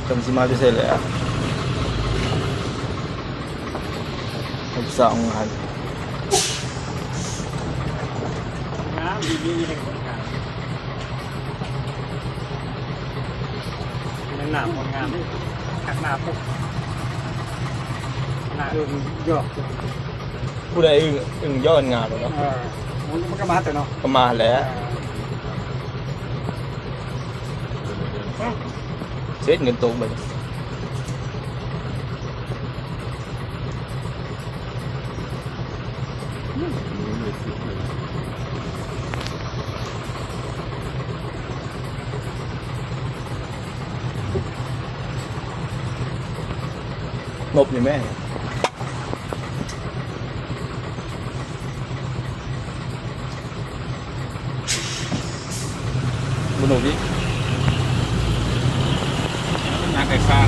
ເພິ່ນຊິມາຢູ່ໃສແຫຼະ ເປັນສາວງາມ ງາມ ດີໆ ໃຫ້ຄົນງາມ ແມ່ນໜ້າຄົນງາມ ຄັກໜ້າປົກ ໜ້າເອີ່ງຢອກ ຜູ້ໃດອຶ່ງ ອຶ່ງຍ້ອນງາມເນາະ ເອີ ມັນ ມັນກໍມາແຕ່ເນາະ ກໍມາແຫຼະ ເອີ ເສັດເງິນຕົກເບິດ ນົບຢູ່ແມ່ ບໍ່ໜຸກອີກ ນັກໄອ້ຂ້າງ